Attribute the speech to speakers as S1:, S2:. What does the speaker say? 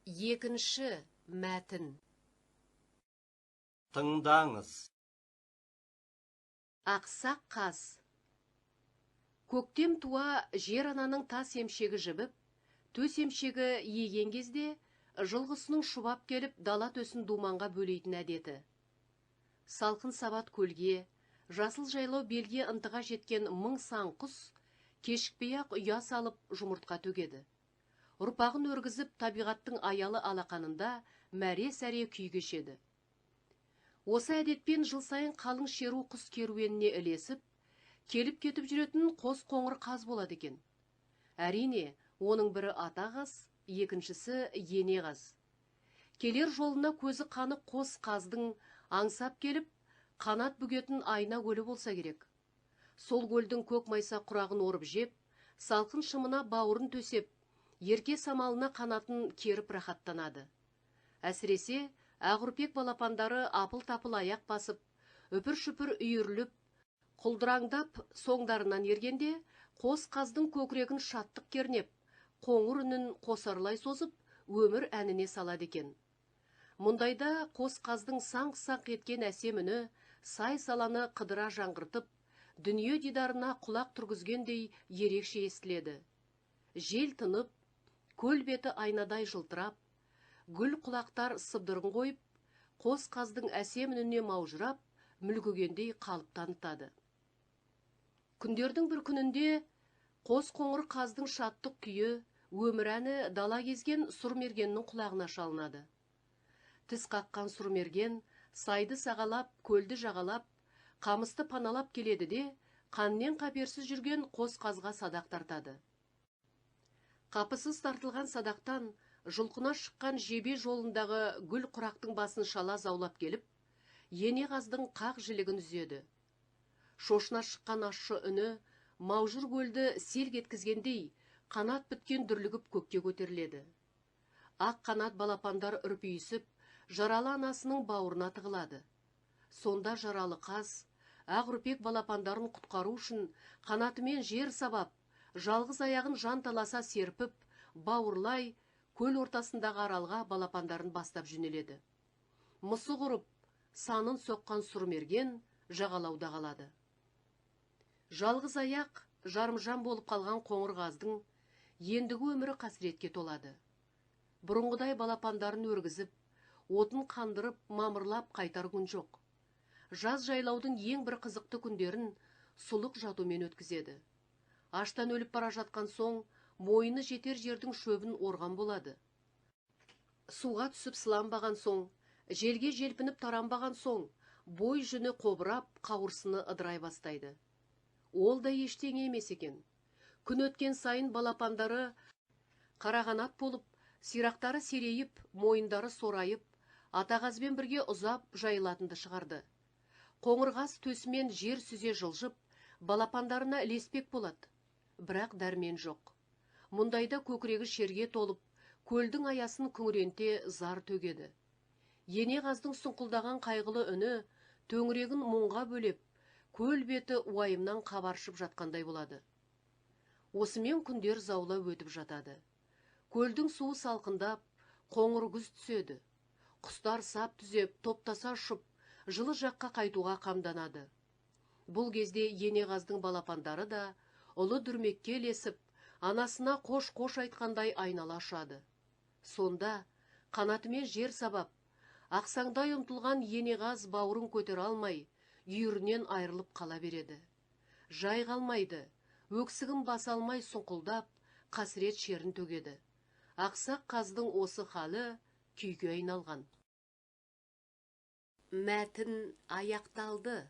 S1: Екінші мәтін.
S2: Тыңдаңыз.
S1: Ақсақ қаз. Көктем туа жер ананың тас емшегі жібіп, төс емшегі иеген кезде жыл құсының шұбап келіп дала төсін думанға бөлейтін әдеті. Салқын сабат көлге, жасыл жайлау белге ынтыға жеткен мың сан құс кешікпей-ақ ұя салып жұмыртқа төгеді. Ұрпағын өргізіп табиғаттың аялы алақанында мәре-сәре күй кешеді. Осы әдетпен жыл сайын қалың шеру құс керуеніне ілесіп, келіп кетіп жүретін қос қоңыр қаз болады екен. Әрине, оның бірі ата қаз, екіншісі ене қаз. Келер жолына көзі қанық қос қаздың аңсап келіп, қанат бүгетін айна көлі болса керек. Сол көлдің көк майса құрағын орып жеп, салқын шымына бауырын төсеп, ерке самалына қанатын керіп рахаттанады. Әсіресе, ақүрпек балапандары апыл-тапыл аяқ басып, үпір-шүпір үйіріліп, құлдыраңдап соңдарынан ергенде, қос қаздың көкірегін шаттық кернеп, қоңыр үнін қосарлай созып, өмір әніне салады екен. Мұндайда қос қаздың саңқ-саңқ еткен әсем үні сай-саланы қыдыра жаңғыртып, дүние дидарына құлақ түргізгендей ерекше естіледі. Жел тынып, көл беті айнадай жылтырап, гүл құлақтар сыбдырын қойып, қос қаздың әсем үніне маужырап, мүлгігендей қалып танытады. Күндердің бір күнінде қос қоңыр қаздың шаттық күйі, өмір әні дала кезген Сұрмергеннің құлағына шалынады. Тіс қаққан Сұрмерген сайды сағалап, көлді жағалап, қамысты паналап келеді де, қаннен қаперсіз жүрген қос қазға садақ тартады. Қапысыз тартылған садақтан жұлқына шыққан жебе жолындағы гүл құрақтың басын шала заулап келіп, ене қаздың қақ жілігін үзеді. Шошына шыққан ащы үні маужыр көлді селк еткізгендей қанат біткен дүрлігіп көкке көтеріледі. Ақ қанат балапандар үрпиісіп, жаралы анасының бауырына тығылады. Сонда жаралы қаз, ақ үрпек балапандарын құтқару үшін қанатымен жер сабап, жалғыз аяғын жанталаса серпіп, бауырлай, көл ортасындағы аралға балапандарын бастап жөнеледі. Мысы құрып, санын соққан Сұрмерген жағалауда қалады. Жалғыз аяқ, жарымжан болып қалған қоңыр қаздың ендігі өмірі қасіретке толады. Бұрынғыдай балапандарын өргізіп, отын қандырып, мамырлап қайтар күн жоқ. Жаз жайлаудың ең бір қызықты күндерін сұлық жатумен өткізеді. Аштан өліп бара жатқан соң, мойыны жетер жердің шөбін орған болады. Суға түсіп сыланбаған соң, желге желпініп таранбаған соң, бой жүні қобырап, қауырсыны ыдырай бастайды. Ол да ештеңе емес екен. Күн өткен сайын балапандары қарағанат болып, сирақтары серейіп, мойындары сорайып, атағазбен бірге ұзап жайылатынды шығарды. Қоңырғаз төсімен жер сүзе жылжып, балапандарына ілеспек болады. Бірақ дәрмен жоқ. Мұндайда көкірегі шерге толып, көлдің аясын күңіренте зар төгеді. Ене қаздың сұңқылдаған қайғылы үні төңірегін мұңға бөлеп, көл беті уайымнан қабаршып жатқандай болады. Осымен күндер заулап өтіп жатады. Көлдің суы салқындап, қоңыр күз түседі. Құстар сап түзеп, топтаса ұшып, жылы жаққа қайтуға қамданады. Бұл кезде ене қаздың балапандары да ұлы дүрмекке ілесіп, анасына қош-қош айтқандай айнала ұшады. Сонда қанатымен жер сабап, ақсаңдай ұмтылған ене қаз бауырын көтере алмай, үйірінен айырылып қала береді. Жай қалмайды, өксігін баса алмай сұңқылдап, қасірет шерін төгеді. Ақсақ қаздың осы халі күйге айналған. Мәтін аяқталды.